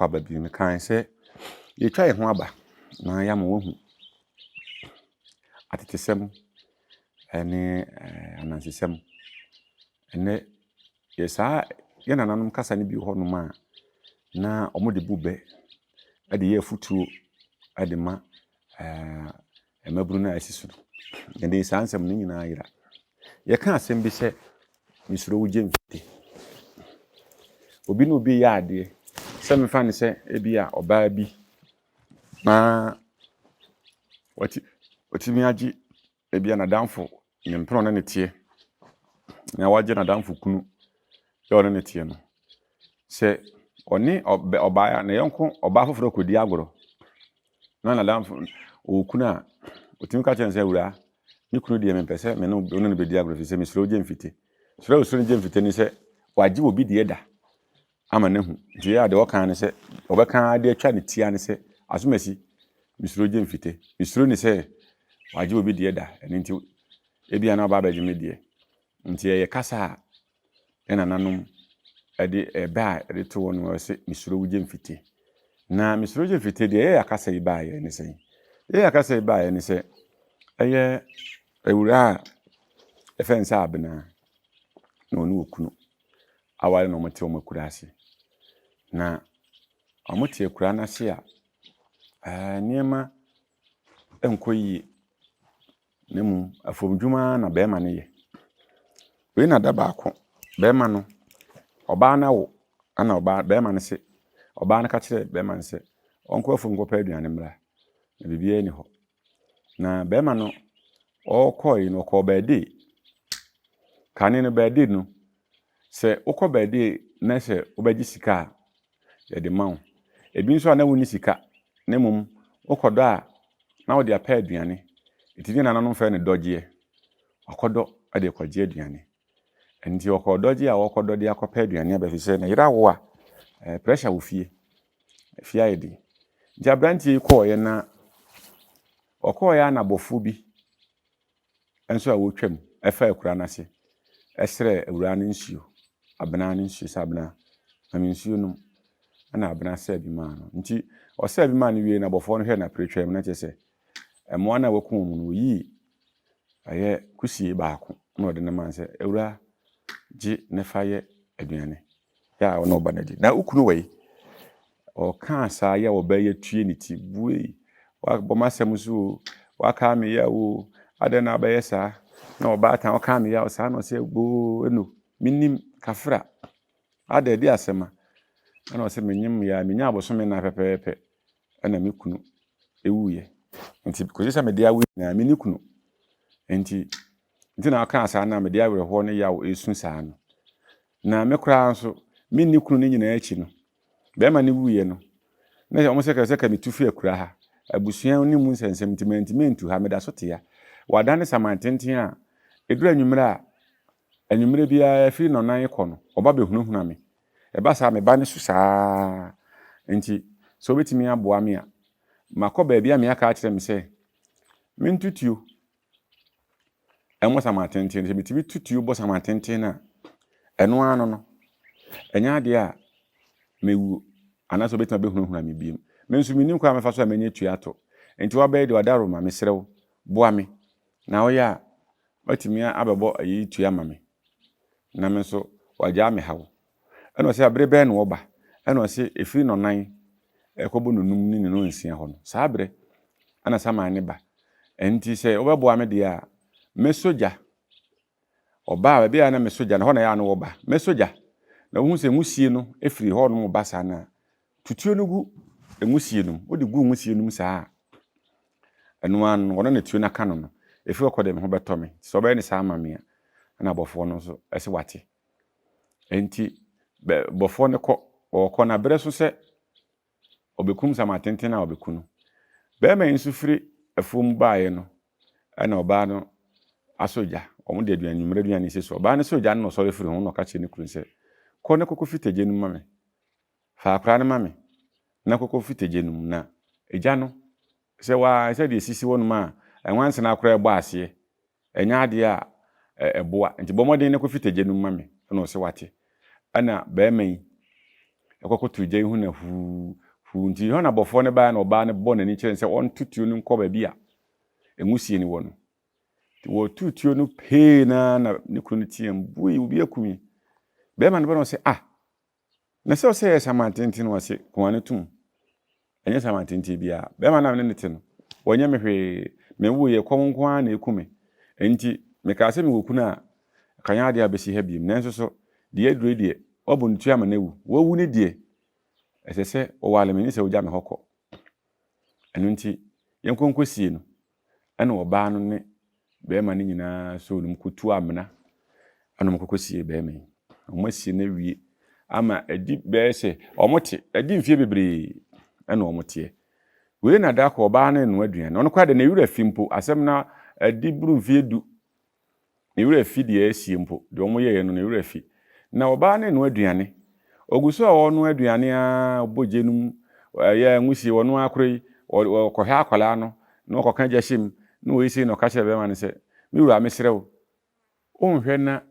aba bio. Mekae sɛ yɛtwa yɛn ho aba na yɛama woahu atetesɛm ne anansesɛm. Ɛnnɛ, yɛ saa yɛn nananom kasa no bi wɔ hɔnom a na wɔde bu bɛ de yɛ afotuo de ma mmabunu no a asi so no. Ɛnnɛ saa nsɛm no nyinaa yera. Yɛka asɛm bi sɛ, mesuro wo gye mfite. Obi ne obi reyɛ adeɛ, sɛ memfa no sɛ ebi a ɔbaa bi na watumi agye ebi a n'adamfo ne mpena a ɔne no teɛ, na wagye n'adamfo kunu sɛ ɔne no teɛ no, sɛ ɔne ɔbaa ne yɔnko ɔbaa foforɔ kɔdi agorɔ na n'adamfo ɔwɔ kunu a, ɔtumi ka kyerɛ no sɛ, awuraa, me kunu deɛ mempɛ sɛ me ne wo ne no bɛdi agorɔ ɛfiri sɛ mesuro wo gye mfite. Suro a ɔsuro no gye mfite ne sɛ wagye obi deɛ da ama no ahu. Nti ɛyɛ a deɛ ɔka ne sɛ, ɔbɛka ara de atwa ne ti ara ne sɛ, asomasi, mesuro gye mfite. Mesuro ne sɛ wagye obi deɛ da, ɛno nti ebia na ɔba abɛgye me deɛ. Nti ɛyɛ kasa a yɛn nananom de ɛbɛ a yɛde to hɔ no sɛ mesuro wo gye mfite. Na mesuro gye mfite deɛ ɛyɛ akasa yi baeɛ ne sɛn? Deɛ ɛyɛ akasa yi baeɛ ne sɛ ɛyɛ awuraa a yɛfrɛ no sɛ Abena na ɔne okunu aware na wɔte wɔn akuraase. Na wɔte akuraa no ase a, nneɛma nkɔ yie. Na mmom afuomdwuma ara na barima no yɛ. Wei na da baako, barima no, ɔbaa no awo, ɛna ɔbaa barima no se, ɔbaa no ka kyerɛɛ barima no sɛ ɔnkɔ afuom nkɔpɛ aduane mmra, na biribiara nni hɔ. Na barima no, ɔkɔe no, ɔkɔɔ bɛɛdee. Kane no bɛɛdee no, sɛ wokɔ bɛɛdee na sɛ wobɛgye sika a, yɛde ma wo. Ebi nso a na wonni sika, na mmom wokɔdɔ a na wode apɛ aduane. Nti ne nananom frɛ no dɔgyeɛ. Wakɔdɔ de rekɔgye aduane. Nti ɔkɔɔ dɔgye a ɔrekɔdɔ de akɔpɛ aduane aba ɛfiri sɛ ne yere awo a, pressure wɔ fie. Fie ayɛ den. Nti aberanteɛ yi kɔɔeɛ na ɔkɔɔeɛ a na abɔfoɔ bi nso a wɔretwam fa akuraa no ase srɛɛ awuraa no nsuo, Abena no nsuo sɛ, Abena, ma me nsuo nom. Ɛna Abena sɛɛ bi maa no. Nti ɔsɛɛ bi maa no wie no, abɔfoɔ no hwɛɛ no apiretwam na kyerɛ sɛ mmoa no a wɔaku wɔn no, wɔyii ɛyɛ kusie baako na ɔde no maa no sɛ, Awuraa, gye na fa yɛ aduane. Yɛ a ɔne ɔba no adi. Na wo kunu wɔ yi? Ɔkaa saa yɛ ɔbaa yi atue ne ti. Buei, wabɔ m'asɛm so o, wakaa me yaw o, adɛn na abɛyɛ saa? Na ɔbaatan ɔkaa me yaw saa na ɔsɛ gboo eno, menim kafra. Adɛn ɛde asɛm a? Ɛna ɔsɛ menyem yɛ a menya abosome nnan pɛpɛɛpɛ ɛna me kunu ewuiɛ. Nti kɔsi sɛ mede awo nyinaa menni kunu. Nti nti na ɔkaa saa na mede awerɛhoɔ ne yaw esu saa no. Na me koraa nso, menni kunu no nyinaa akyi no, bɛrima no wuiɛ no, na wɔn sɛ sɛ ka metu fi akura ha. Abusua no mu nsɛnsɛm nti mantumi antu ha, meda so te ha. Wɔadane saman tenten a, ɛduru anwummerɛ a, anwummerɛ biara ɛfiri nnɔnnan kɔ no, wɔba bɛhunahuna me. Ɛba saa a, me ba no su saa. Nti, sɛ wobɛtumi aboa me a, makɔ baabi a me aka akyerɛ me sɛ mentu tuo mmɔ saman tenten. Sɛ metumi tu tuo bɔ saman tenten no a, ɛno ara no no, ɛnyɛ adeɛ a mɛwuo anaasɛ wobɛtumi abɛhunahuna me bio. Me nso mennim kwan a mɛfa so a mɛnya tuo ato. Nti woabɛyɛ deɛ ɔdaroma, mesrɛ wo, boa me. Na woyɛ a, woatumi abɛbɔ ayi tuo ama me. Na me nso, wagyaa me haw. Ɛna ɔse, bere bɛn na wɔba? Ɛna ɔse, ɛfiri nnɔnan ɛkɔbɔ nnɔnum ne nnɔnsia hɔ no, saa berɛ ɛna saman no ba. Ɛnti sɛ wobɛboa me deɛ a, mɛsɔ gya. Ɔba a, baabi a na mesɔ gya no, hɔ na ɛyɛ a na wɔba. Mɛsɔ gya. Na wohu sɛ nwusie no firi hɔ nom ba saa no a, tutuo no gu nwusie no mu. Wode gu nwusie no mu saa a, ɛno ara no, ɔno na tuo no aka no no. Ɛfiri hɔ kɔ deɛ me ho bɛtɔ me. Sɛ ɔbɛyɛ no saa ama me a, ɛna abɔfoɔ no nso ɛsɛ wate. Enti bɔfoɔ no kɔ, ɔrekɔ na berɛ so sɛ ɔbɛkum saman tenten a ɔbɛku no. Barima yi nso firi afuom baeɛ no, ɛna ɔbaa no asɔ gya. Wɔn de aduane, anwummerɛ aduane si so. Ɔbaa no sɔ gya no na ɔsɔre firi ho na ɔka kyerɛ ne kunu sɛ, kɔ na kɔkɔ fita gya no mu ma me. Fa akwadaa no ma me na kɔkɔ fita gya no mu. Na gya no, sɛ waa sɛ deɛ esisi hɔnom a, nwansena koraa ɛbɔ aseɛ. Ɛnyɛ adeɛ a ɛboa. Nti bɔ mmɔden na kɔfita gya no mu ma me. Ɛna ɔse wate. Ɛna barima yi Ɛkɔkoto gya yi ho na huu huu. Nti Yohane abɔfoɔ no baeɛ na ɔbaa no bɔɔ n'ani kyerɛ no sɛ ɔnto tuo no nkɔ baabi a nwusie no wɔ no. Nti wɔtoo tuo no pee na na ne kunu no team, bui, obi aku me. Bɛrima no ba na ɔsɛ, ah, na sɛ ɔsɛ yɛ saman tenten no ɔse, koma no tom. Ɛnyɛ saman tenten biara. Bɛrima no a me ne no te no, ɔnyɛ me hwee. Mewuiɛ, kɔm nko ara na ɛku me. Enti mekaa sɛ mewɔ kunu a, ɛka nyɛ adeɛ a ɔbɛsi ha biom. Nanso so, deɛ aduro yi deɛ, woabɔ ne tuo ama no awu. Wawu no deɛ, ɛsɛ sɛ woware me, nyɛ sɛ wogya me hɔ kɔ. Ɛno nti, yɛnkɔ nkɔsie no. Ɛna ɔbaa no ne barima no nyinaa soo no mu kɔtuu amena ɛna wɔn kɔkɔsiee barima yi. Wɔn asie no awie ama adi bɛyɛ sɛ wɔn te adi mfeɛ bebree ɛna wɔn teɛ. Wei na da kɔ ɔbaa no renoa aduane. Ɔno koraa de ne werɛ afi mpo asɛm no adi boro mfeɛ du. Ne werɛ afi deɛ asie mpo, deɛ wɔyɛeɛ no, ne werɛ afi. Na ɔbaa no renoa aduane. Ɔgu so a ɔrenoa aduane ara, ɔbɔ gya no mu, ɛyɛ nwusie, ɔno ara koro yi, ɔkɔhwɛ akwadaa no, na ɔkɔka gya hyɛ mu, na ɔyi sei na ɔka kyerɛ bɛrima no sɛ, me wura, mesrɛ wo, wonhwɛ na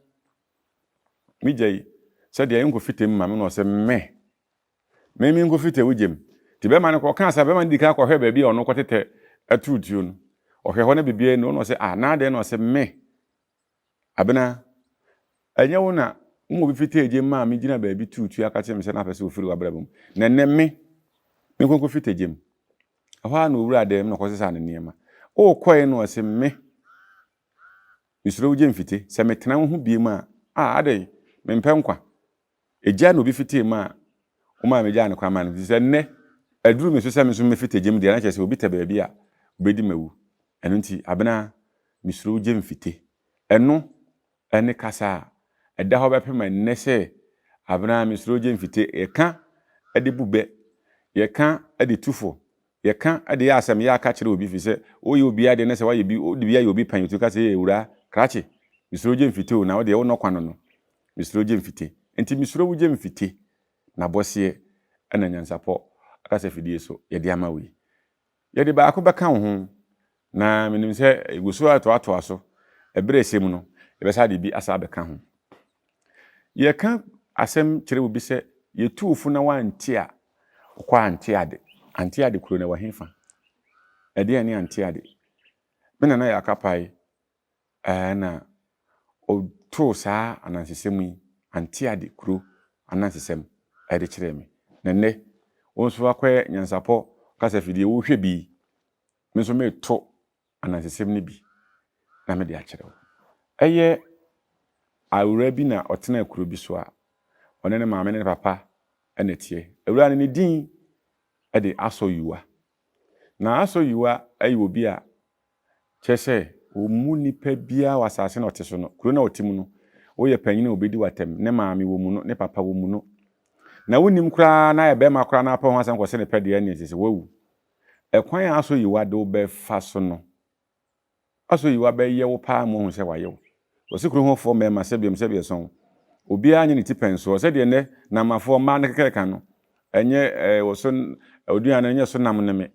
me gya yi, sɛdeɛ ɛnkɔfite mma me, na ɔsɛ mɛ. Me me nkɔfite wo gyam. Nti bɛrima no kɔ, ɔkaa saa, bɛrima no di kan kɔhwɛ baabi a ɔno kɔtetɛ atuu tuo no. Ɔhwɛ hɔ na biribiara nni hɔ, na ɔsɛ, ah, na adɛn na ɔsɛ me? Abena, ɛnyɛ wo na wo ma obi fitee gyam maa me gyina baabi tuu tuo aka kyerɛ me sɛ na apɛ sɛ ofiri w'abrabɔ mu. Na ɛnnɛ me, me nkɔ nkɔfite gyam. Ɛhɔ ara na owura dan mu na ɔkɔsesaa ne nneɛma. Wokɔe no ɔse me, mesuro wo gyamfite. Sɛ metena wo ho biom a, ah, adɛn, mempɛ nkwa. Egya na obi fitee mu a womaa megyaa no kwan maa no. Nti sɛ nnɛ aduru me so sɛ me nso mɛfite gya mu deɛ, na kyerɛ sɛ obi tɛ baabi a obɛdi m'awu. Ɛno nti, Abena, mesuro wo gya mfite. Ɛno ne kasa a ɛda hɔ bɛpem ɛnnɛ sɛ, Abena, mesuro wo gya mfite. Yɛka de bu bɛ, yɛka de tu fo, Yɛka de yɛ asɛm, yɛ aka kyerɛ obi firi sɛ woyɛ obi adeɛ na sɛ woayɛ bi, wode bi ayɛ obi pɛn, otumi ka sɛ, Ee awuraa, krakye, mesuro gye mfite o, na wo deɛ wonnɔ kwan no no, mesuro gye mfite. Enti mesuro wo gye mfite, na bɔseɛ na nyansapɔ akasafidie so yɛde ama wo yi. Yɛde baako bɛka wo ho, na menim sɛ ɛgu so ara toatoa so, ɛberɛ a ɛsɛ mu no, yɛbɛsan de bi asan abɛka ho. Yɛka asɛm kyerɛ obi sɛ yɛtu wo fo na woante a, wokɔ ante ade. Ante ade kuro no ɛwɔ hefa? Ɛdeɛn ne ante ade? Me nana yɛ akapae ɛɛ na ɔtoo saa anansesɛm yi, ante ade kuro anansesɛm ɛde kyerɛɛ me. Na nnɛ, wo nso akɔyɛ nyansapɔ kasafidie, wohwɛ bi yi, me nso meto anansesɛm no bi na mede akyerɛ wo. Ɛyɛ awuraa bi na ɔtenaa kuro bi so a ɔne ne maame ne ne papa na ɛteɛ. Awuraa no ne din de Asɔ Yiwa. Na Asɔ Yiwa yɛ obi a kyerɛ sɛ ɔmmu nipa biara wɔ asase na ɔte so no. Kuro no a ɔte mu no, woyɛ panyin a ɔbɛdi w'atɛm. Ne maame wɔ mu no, ne papa wɔ mu no. Na wonnim koraa na ayɛ bɛrima koraa na apɛ ho asɛm kɔsɛ ne pɛ deɛ ɛnneɛ kyerɛ sɛ wawu. Ɛkwan a asɔ yiwa de wo bɛfa so no, asɔ yiwa bɛyɛ wo paa ma woahu sɛ wayɛ wo. Wɔse kuro hɔfoɔ mmarima sɛbiam sɛbiɛsɔn, obiara nyɛ ne ti pɛn soɔ. Sɛdeɛ nnɛ Namafoɔ mmaa no keka no, ɛnyɛ eh, wɔ so oduane no nyɛ so nam ne me.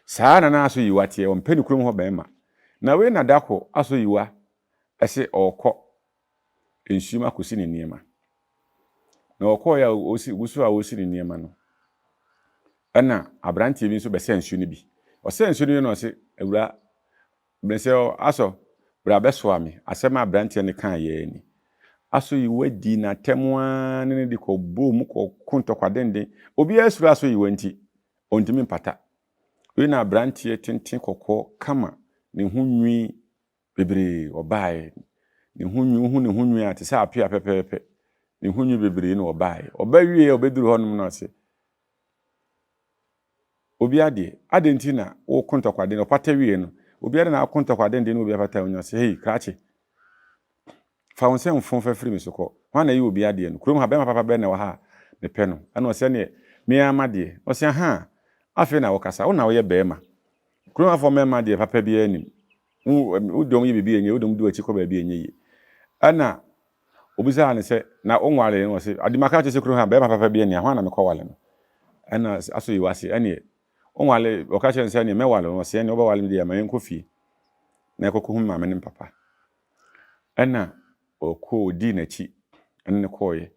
Saa na na asɔ yiwa teɛ, ɔmpɛ ne kurom hɔ barima. Na wei na dako asɔ yiwa se ɔrekɔ nsuom akɔsi ne nneɛma. Na ɔkɔeɛ a ɔsi ɔgu so a ɔresi ne nneɛma no, ɛna aberanteɛ bi nso bɛsɛ nsuo no bi. Ɔsɛ nsuo no wie no ɔse, awura, mesɛ asɔ, bra bɛsoa me. Asɛm a aberanteɛ no kaa yɛ ni. Asɔ yi wadi n'atɛm ara ne no de kɔbɔɔ mu kɔko ntɔkwa denden. Obiara suro asɔ yiwa nti, ɔntumi mpata. Wei na aberanteɛ tenten kɔkɔɔ kama, ne ho nwi bebree ɔbaeɛ. Ne ho nwi, wohu ne ho nwi a, te sɛ apea pɛpɛɛpɛ. Ne ho nwi bebree na ɔbaeɛ. Ɔba wieɛ a ɔbɛduru hɔnom no ɔse, obi adeɛ, adɛn nti na woko ntɔkwa den? Ɔpata wie no, obi adeɛ na ako ntɔkwa denden na obi apata onya ɔse, hei, krakye, fa wo nsɛm fo fa firi me so kɔ. Hwan na ɛyɛ obi adeɛ no? Kurom ha, bɛrima papa bɛn na ɛwɔ ha a mepɛ no? Ɛna ɔse, ɛneɛ, me ara m'adeɛ. Ɔse, ahaa, afei na wokasa, wo na woyɛ bɛrima. Kurom hafoɔ mmarima deɛ papa biara nnim. Wo wode wɔn yɛ biribi a ɛnyɛ yie, wode wɔn di w'akyi kɔ baabi a ɛnyɛ yie. Ɛna obisaa no sɛ, na wonwaree no? Ɔse, ade maka akyerɛ sɛ kurom ha barima papa biara nni ha, hwan na mekɔwale no? Ɛna aso yi wase, ɛneɛ wonwale, ɔka kyerɛ no sɛ ɛneɛ mɛwale wo. Ɔse, ɛneɛ wobɛwale me deɛ ma yɛnkɔ fie na yɛkɔkɔhu me maame ne me papa. Ɛna ɔkɔɔ, ɔdii n'akyi ɛne no kɔɔeɛ.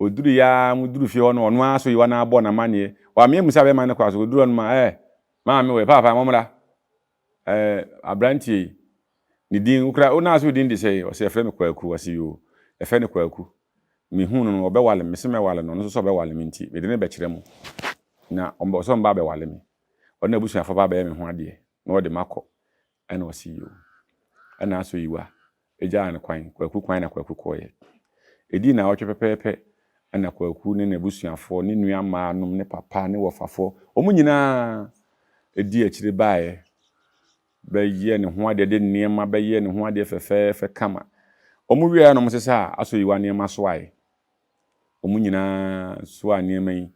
Ɔduruiɛ ara, wɔduru fie hɔ no, ɔno ara so yiwa no ara bɔɔ no amanneɛ. Wammea mu sɛ abɛma no kɔ aso, ɔduru hɔ no ma, ɛɛ, maame wɔ paapa, mommra. Ɛɛ, aberanteɛ yi, ne din, wokura, wo naa so wo din de sɛ? Ɔsɛ yɛfrɛ me Kwaku. Ɔse yoo, yɛfrɛ no Kwaku. Mehuu no no, ɔbɛwale me, mese mɛwale no, ɔno nso sɛ ɔbɛwale me nti, mede no bɛkyerɛ mo. Na ɔsɛ ɔmba abɛwale me. Ɔne n'abusuafoɔ ba abɛyɛ me ho adeɛ, na ɔde makɔ. Ɛna ɔse yoo. Ɛna asɔ yiwa gyaa no kwan, Kwaku kwan na Kwaku kɔeɛ. Ɛdii naawɔtwe pɛpɛɛpɛ ɛna Kwaku ne n'abusuafoɔ, ne nua mmaa nom, ne papa, ne wɔfafoɔ, wɔn nyinaa dii akyire baeɛ bɛyɛɛ ne ho adeɛ, de nneɛma bɛyɛɛ ne ho adeɛ fɛfɛɛfɛ kama. Wɔn wieɛ na wɔsesaa asɔ yiwa nneɛma soaeɛ. Wɔn nyinaa soaa nneɛma yi.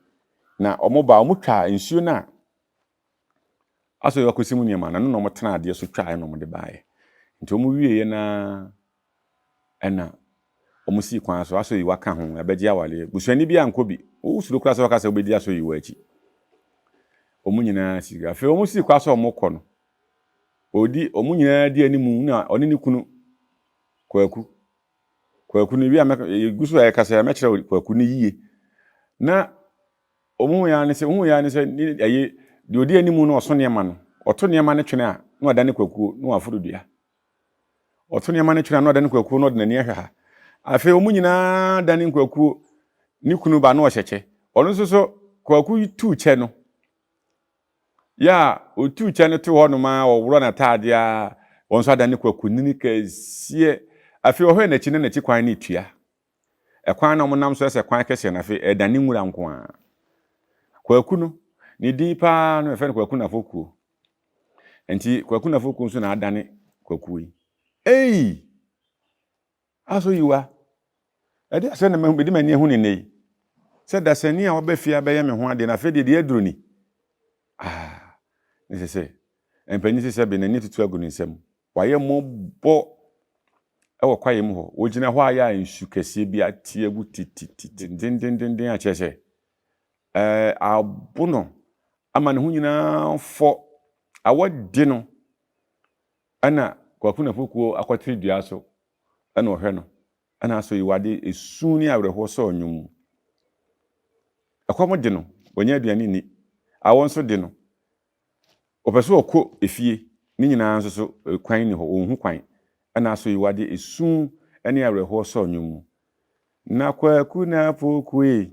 Na wɔbaa, wɔtwaa nsuo no a Asɔ yi akɔsi mu nneɛma no, ɛno na wɔtena adeɛ so twaeɛ na wɔde baeɛ. Nti wɔwieeɛ no ara ɛna wɔsii kwan so, asɔ yiwa ka ho, ɛbɛgye awareɛ. Busuani bi ankɔ bi. Wosuro koraa sɛ wɔka sɛ wobɛdi asɔ yiwa akyi. Wɔn nyinaa si. Afei wɔsii kwan sɛ wɔkɔ no, ɔdi wɔn nyinaa di anim na ɔne ne kunu Kwaku. Kwaku no wie a yɛgu so a yɛkasa mɛkyerɛ Kwaku no yie. Na Wɔn ara ne sɛ, wohu ara ne sɛ ne ɛyi deɛ ɔdi anim no ɔso nneɛma no, ɔto nneɛma no twene a na wadane kwakuo na waforo dua. Ɔto nneɛma no twene a na wadane kwakuo na ɔde n'ani ahwɛ ha. Afei wɔn nyinaa dane nkwakuo, ne kunu ba na ɔhyɛ kyɛ. Ɔno nso so kwaku yi tuu kyɛ no. Yɛ a ɔtuu kyɛ no too hɔnom a ɔworɔ n'ataadeɛ a wɔn nso adane kwakunini kɛseɛ. Afei ɔhwɛɛ n'akyi na n'akyi kwan no retua. Ɛkwan na wɔnam so sɛ kwan kɛseɛ no afei ɛredane nwura nko ara. Kwaku no, ne din paa no yɛfrɛ no Kwaku Nafokuo. Nti Kwaku Nafokuo nso na adane Kwakuo yi. Ei! Aso yiwa. Ɛde asɛ na mede m'ani ahu ne nnɛ yi. Sɛ dasani a waba fie abɛyɛ me ho adeɛ no afei deɛ deɛ aduro ni. Ah, ne sɛ sɛ mpanyin sɛ sɛ be n'ani tutu agu ne nsam. Wayɛ mmɔbɔ wɔ kwaeɛ mu hɔ. Ɔgyina hɔ a yɛ a nsu kɛseɛ bi ate agu titititi dendendenden a kyerɛ sɛ ɛɛ abo no ama ne ho nyinaa fɔ. Awɔ de no ɛna Kwaku Napokuo akɔtere dua so ɛna ɔhwɛ no ɛna asɔ yiwade esu ne awerɛhoɔ sɔɔ nnwom mu. Ɛkɔm de no, ɔnya aduane nni. Awɔ nso de no, Ɔpɛ sɛ ɔkɔ efie, ne nyinaa nso so kwan nni hɔ, ɔnhu kwan. Ɛna Asoyiwa de esu ne awerɛhoɔ sɔɔ nnwom mu. Na Kwaku na Poku ei,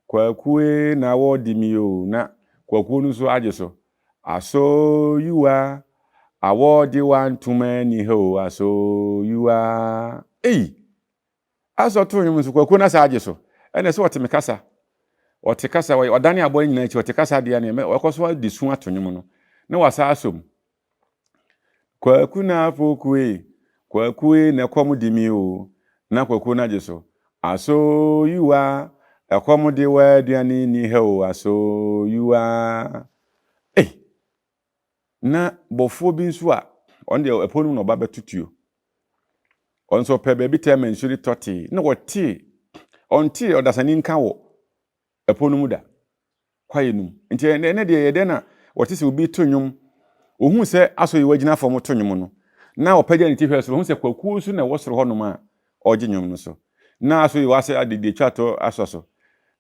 Kwaku ei na wɔde me o, na Kwakuo no nso agye so. Asoyiwa, awɔde wantoma ni ha o, Asoyiwa ei. Asɛ ɔtoo nnwom nso Kwakuo no asa agye so. Ɛna sɛ ɔte me kasa. Ɔte kasa, ɔdane aboa no nyinaa akyi, ɔte kasa deɛ neɛ ɔkɔ so de su ato nnwom no. Na wasa asɔ mu. Kwaku na apoku ei, Kwaku ei na ɛkɔm de mi o. Na Kwakuo no agye so. Aso yiwa, ɛkɔm de wa aduane ni ha o, aso yiwa. Ei! Na bɔfoɔ bi nso a, ɔno deɛ ɛpo no mu na ɔba bɛto tuo. Ɔno nso ɔpɛ baabi tɛɛ ma nsuo de tɔ tee. Na ɔtee, ɔntee ɔdasani nka wɔ ɛpo no mu da, kwaeɛ no mu. Nti ɛnɛ deɛ ɛyɛ dɛn na wɔte sɛ obi to nnwom, ohuu sɛ asɔ yi wagyina fam to nnwom no, na ɔpagya ne ti hwɛ soro, ohuu sɛ kwakuo nso na ɛwɔ soro hɔnom a ɔregye nnwom no so. Na aso yi w'asɛ ade deɛ twa to asɔ so.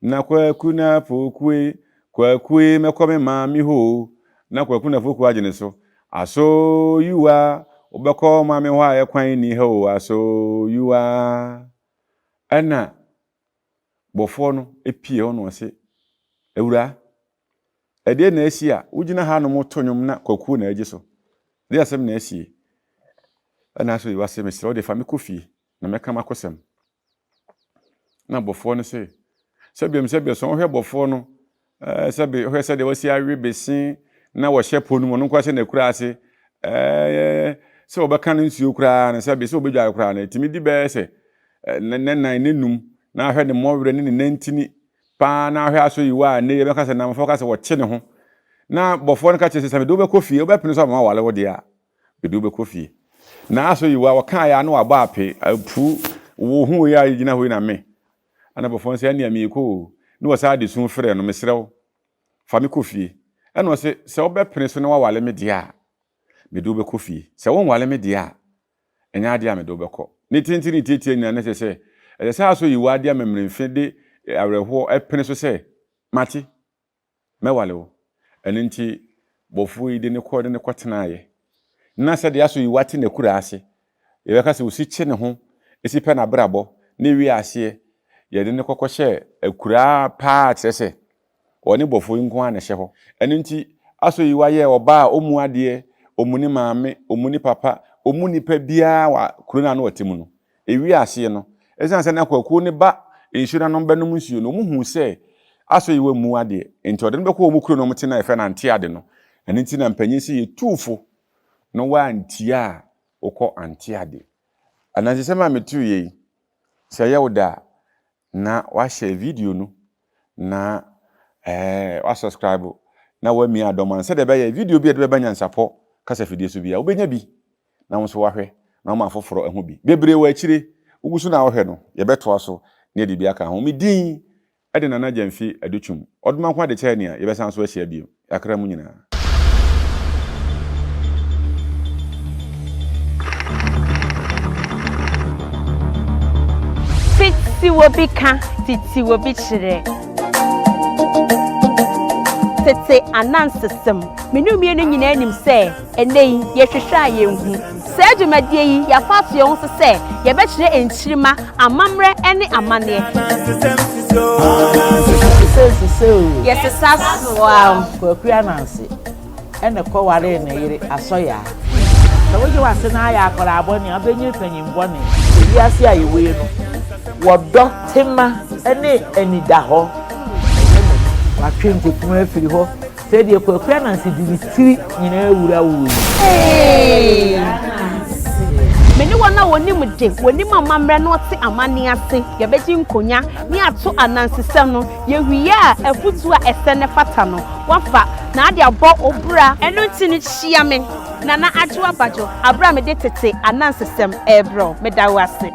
Na kwaku na pokue, kwakue mɛkɔ me maame hɔ o. Na kwaku na pokue agye ne so. Aso yiwa, wobɛkɔ maame hɔ a ɛkwan nni ha o, aso yiwa. Ɛna bɔfoɔ no pie hɔ na ɔse, Awuraa, ɛdeɛ na asi a wogyina ha nom to nnwom na kwakuo na agye so? Ɛdeɛ asɛm na asie? Ɛna aso yiwa se, mesrɛ wo deɛ fa me kɔ fie na mɛka m'akosɛm. Na bɔfoɔ no se, Sɛbiam sɛbia sɛ wohwɛ bɔfoɔ no, ɛɛ sɛbe wohwɛ sɛdeɛ wasi awe bese na wɔhyɛ po no mu, ɔno nkoa sɛ n'akura ase, ɛɛ sɛ wɔbɛka no nsuo koraa no, sɛbe sɛ wɔbɛdware koraa no, ɛtumi di bɛyɛ sɛ ne nan ne num, na ahwɛ ne mmɔwerɛ ne ne nantini paa, na ahwɛ aso yiwa a nnɛ yɛbɛka sɛ namfoɔ ka sɛ wɔkye ne ho. Na bɔfoɔ no ka kyerɛ sɛ, sɛ mede wobɛkɔ fie, wobɛpene so ama mawale wo deɛ a, Mede wo bɛkɔ fie. Naaso yiwa, wɔkãe a na ɔabɔ ape, apu, wo ho wei a egyina hɔ yi na me. Ana bɔfoɔ no sɛ, ɛnneɛ merekɔ o. Ne wɔsan de su frɛɛ no, mesrɛ wo, fa me kɔ fie. Ɛna ɔse, sɛ wobɛpene so na woawale me deɛ a, mede wo bɛkɔ fie. Sɛ wonwale me deɛ a, ɛnyɛ adeɛ a mede wo bɛkɔ. Ne tenten ne tiatia nyinaa na ɛsɛ sɛ, ɛsɛ sɛ asɔ yiwa de amemmenemfe de awerɛhoɔ pene so sɛ, Mate, mɛwale wo. Ɛno nti, bɔfoɔ yi de no kɔɔ de no kɔtenaeɛ. Na sɛdeɛ Asoyiwa te n'akuraa ase, yɛbɛka sɛ ɔsi kye ne ho, si pɛ n'abrabɔ, ne wie aseɛ, yɛde no kɔkɔhyɛɛ akuraa paa kyerɛ sɛ, ɔne bɔfoɔ yi nko ara na ɛhyɛ hɔ. Ɛno nti, Asoyiwa yɛɛ ɔbaa a ɔmmu adeɛ, ɔmmu ne maame, ɔmmu ne papa, ɔmmu nipa biara wɔ kuro no a na ɔte mu no. Ewiee aseɛ no, ɛsiane sɛ na kwakuo no ba nsuo no ano bɛnom nsuo no, wɔhuu sɛ Asoyiwa mmu adeɛ, enti ɔde no bɛkɔ wɔn kuro no a wɔte no a yɛfrɛ no Anteade no. Ɛno nti na mpanin se yɛtuu fo na woantie a, wokɔ Anteade. Anansesɛm a metuiɛ yi, sɛ ɛyɛ wo dɛ a, na wahyɛ video no na ɛɛ wa subscribe na wamia adɔm ano sɛdeɛ ɛbɛyɛ video bi a ɛde bɛba nyansapɔ kasafidie so biara wobɛnya bi na wo nso wahwɛ na wama afoforɔ ahu bi. Bebree wɔ akyire, wogu so na wohwɛ no, yɛbɛtoa so na yɛde bi aka ho. Me din de Nana Gyamfi Adutwum. Ɔdomankwa Adekyɛɛ nea yɛbɛsan so ahyia bio. Yɛakra mu nyinaa. Tete obi ka, tete obi kyerɛ. Tete anansesɛm. Me ne wo mmienu nyinaa nim sɛ ɛnnɛ yi yɛhwehwɛ a yɛnhu. Saa dwumadie yi, yɛafa ato yɛn ho so sɛ yɛbɛkyerɛ nkyirimma amammerɛ ne amanneɛ. Yɛsesa soa. Kwaku Ananse na ɛkɔwaree ne yere Asɔyaa. Sɛ wogye w'ase na ayɛ akwadaa bɔne a, wobɛnyini panyin bɔne. Ewiase a yɛwɔ yi no, wɔdɔ tema ne anidahɔ. Ɛyɛ me. Watwe nkukuo afiri hɔ. Sɛdeɛ Kwaku Ananse de ne tiri nyinaa wura wo yi. Hey! Me ne wɔn a wɔnim de, wɔnim amammerɛ na wɔte amanneɛ ase, yɛbɛgye nkonya ne ato anansesɛm no. Yɛwie a, afotuo a ɛsɛ na ɛfata no, woafa na ade abɔ wo bra. Ɛno nti no, hyia me, Nana Adwoa Badwo, aberɛ a mede tete anansesɛm rebrɛ wo. Meda wo ase.